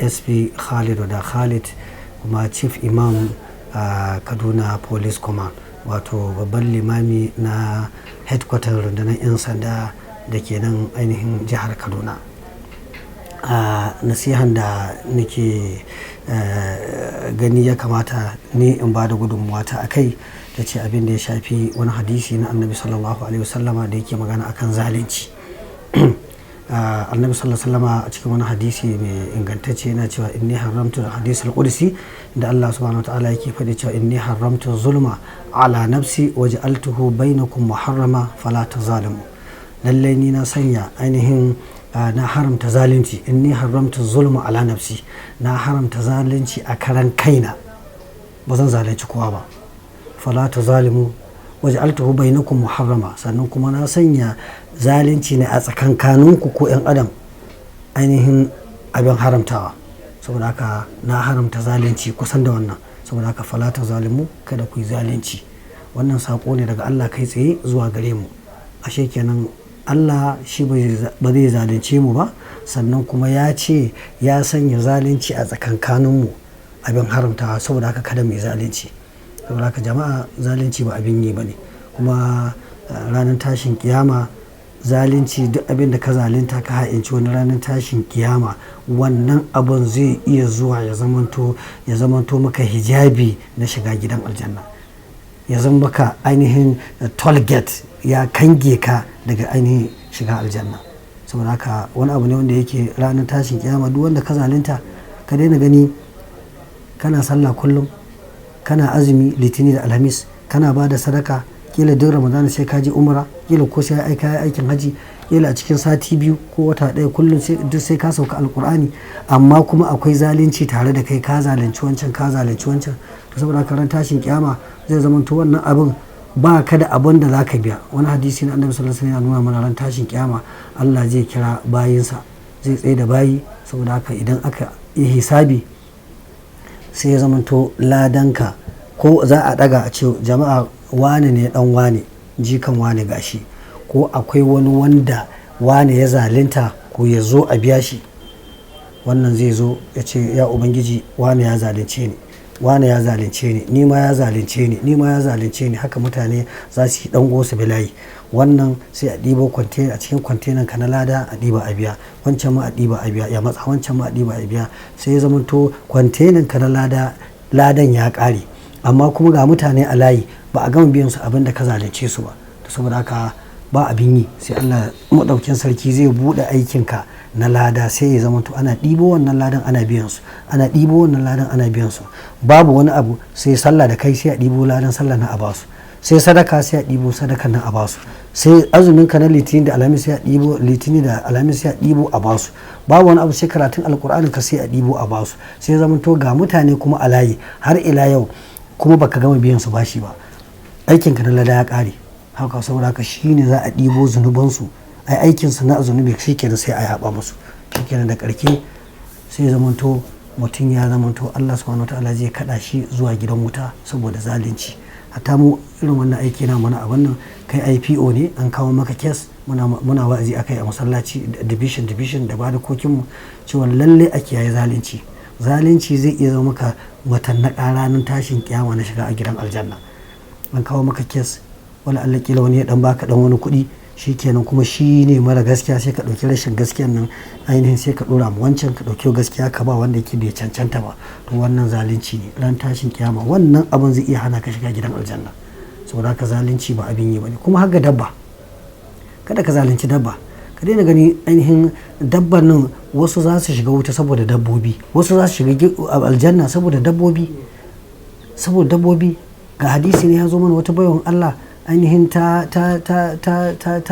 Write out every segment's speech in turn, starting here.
SP Khalid Wada Khalid, kuma Chief Imam a Kaduna Police Command, wato babban limami na headquarter rundunar 'yan sanda da ke nan ainihin jihar Kaduna. A nasihan da nake gani ya kamata ni in ba da gudunmuwa ta a kai ta ce abin da ya shafi wani hadisi na Annabi sallallahu alaihi wasallama da yake magana akan zalunci. Annabi sallallahu alaihi wasallama a cikin wani hadisi mai ingantacce yana cewa inni haramtu, hadisul qudsi da Allah subhanahu wataala yake faɗi cewa inni haramtu zulma ala nafsi wa ja'altuhu bainakum muharrama fala tazalimu. Lallai ni na sanya ainihin na haramta zalunci, inni haramtu zulma ala nafsi, na haramta zalunci a karan kaina, ba zan zalunci kowa ba. Fala tazalimu wa ja'altuhu bainakum muharrama, sannan kuma na sanya zalunci ne a tsakankaninku ko 'yan adam ainihin abin haramtawa. Saboda haka na haramta zalunci kusan da wannan. Saboda haka fala tazalimu, kada ku yi zalunci. Wannan sako ne daga Allah kai tsaye zuwa gare mu. Ashe kenan Allah shi ba zai zalunce mu ba, sannan kuma ya ce ya sanya zalunci a tsakankaninmu abin haramtawa, saboda haka kada mu yi zalunci. Saboda haka jama'a, zalunci ba abin yi ba ne. Kuma ranar tashin kiyama zalunci, duk abin da ka zalunta, ka ha'inci wani, ranar tashin kiyama wannan abun zai iya zuwa ya zamanto maka hijabi na shiga gidan aljanna, ya zama maka ainihin toll gate, ya kange ka daga ainihin shiga aljanna. Saboda haka wani abu ne wanda yake ranar tashin kiyama duk wanda ka zalunta, ka daina gani kana sallah kullum, kana azumi Litini da Alhamis, kana ba da sadaka, kila duk Ramadana sai ka je umra, kila ko sai aika aikin haji, kila a cikin sati 2 ko wata 1 kullum sai duk sai ka sauka Alkur'ani, amma kuma akwai zalunci tare da kai, ka zalunci wancan, ka zalunci wancan. To saboda haka ran tashin kiyama zai zama to wannan abin ba ka da abin da za ka biya. Wani hadisi na Annabi sallallahu alaihi wasallam ya nuna mana ran tashin kiyama Allah zai kira bayinsa, zai tsaye da bayi. Saboda haka idan aka yi hisabi, sai ya zamanto ladanka ko za a daga a ce jama'a, wane ne dan wane, jikan wane, gashi, ko akwai wani wanda wane ya zalunta ko ya zo a biya shi? Wannan zai zo ya ce ya Ubangiji, wane ya zalunce ni, wane ya zalunce ni, ni ma ya zalunce ni, ni ma ya zalunce ni. Haka mutane za su yi dango su bilayi. Wannan sai a ɗibo kwantena a cikin kwantenan ka na lada, a ɗiba a biya wancan ma, a ɗiba a biya, ya matsa, wancan ma a ɗiba a biya. Sai ya zamanto kwantenan ka na lada, ladan ya ƙare, amma kuma ga mutane a layi, ba a gama biyan su abin da ka zalunce su ba. To saboda haka ba abin yi, sai Allah maɗaukin sarki zai buɗe aikinka na lada, sai ya zama to ana ɗibo wannan ladan ana biyan su, ana ɗibo wannan ladan ana biyan su. Babu wani abu sai sallah da kai, sai a ɗibo ladan sallah na a basu, sai sadaka, sai a ɗibo sadakan nan a basu, sai azumin ka na Litinin da Alhamis, sai a ɗibo Litinin da Alhamis, sai a ɗibo a basu. Babu wani abu sai karatun Alkur'ani ka, sai a ɗibo a basu. Sai ya zama to ga mutane kuma a layi har ila yau, kuma baka gama biyan su bashi ba, aikin ka na lada ya ƙare. Haka saboda haka shine za a ɗibo zunubansu, ai aikin su na zunubi shikenan, sai a yaba musu. Shikenan, da ƙarke sai ya zamanto mutum ya zamanto Allah subhanahu wataala zai kaɗa shi zuwa gidan wuta saboda zalunci. Hatta mu irin wannan aiki na mana a wannan, kai IPO ne, an kawo maka case, muna wa'azi akai a masallaci, division division, da bada kokin mu cewa lalle a kiyaye zalunci. Zalunci zai iya zama maka matannaka ranar tashin kiyama na shiga a gidan aljanna. An kawo maka case, wala Allah kila wani ya dan baka dan wani kuɗi, shikenan, kuma shi ne mara gaskiya, sai ka ɗauki rashin gaskiyan nan ainihin sai ka ɗora ma wancan, ka ɗauki gaskiya ka ba wanda yake bai cancanta ba. To wannan zalunci ne. Ran tashin kiyama wannan abun zai iya hana ka shiga gidan aljanna. Saboda haka zalunci ba abin yi bane. Kuma har ga dabba, kada ka zalunci dabba. Ka daina gani ainihin dabban nan, wasu za su shiga wuta saboda dabbobi, wasu za su shiga aljanna saboda dabbobi. Saboda dabbobi, ga hadisi ne ya zo mana, wata baiwan Allah ainihin ta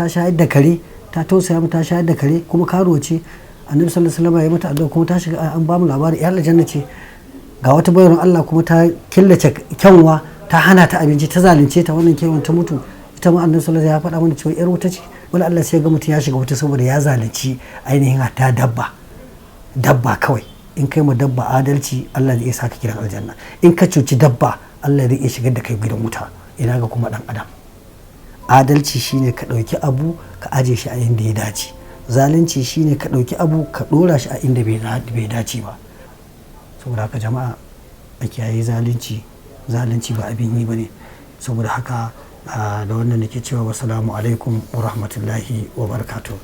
shayar da kare, ta tausaya ta shayar da kare, kuma karuwa ce. Annabi sallallahu alaihi wasallam ya mata addu'a, kuma ta shiga, an ba mu labari yar aljanna ce. Ga wata baiwar Allah kuma ta killace kyanwa, ta hana ta abinci, ta zalunce ta, wannan kyanwan ta mutu. Ita ma Annabi sallallahu alaihi wasallam ya faɗa mana cewa yar wuta ce. Wala Allah sai ga mutum ya shiga wuta saboda ya zalunci ainihin hatta dabba. Dabba kawai, in kai ma dabba adalci, Allah zai iya saka gidan aljanna. In ka cuci dabba, Allah zai iya shigar da kai gidan wuta. Ina ga kuma dan adam? Adalci shine ka ɗauki abu ka aje shi a inda ya dace. Zalunci shine ka ɗauki abu ka ɗora shi a inda bai dace ba. Saboda haka jama'a, a kiyaye zalunci. Zalunci ba abin yi ba ne. Saboda haka, da wannan nake cewa wasalamu alaikum wa rahmatullahi wa barakatuh.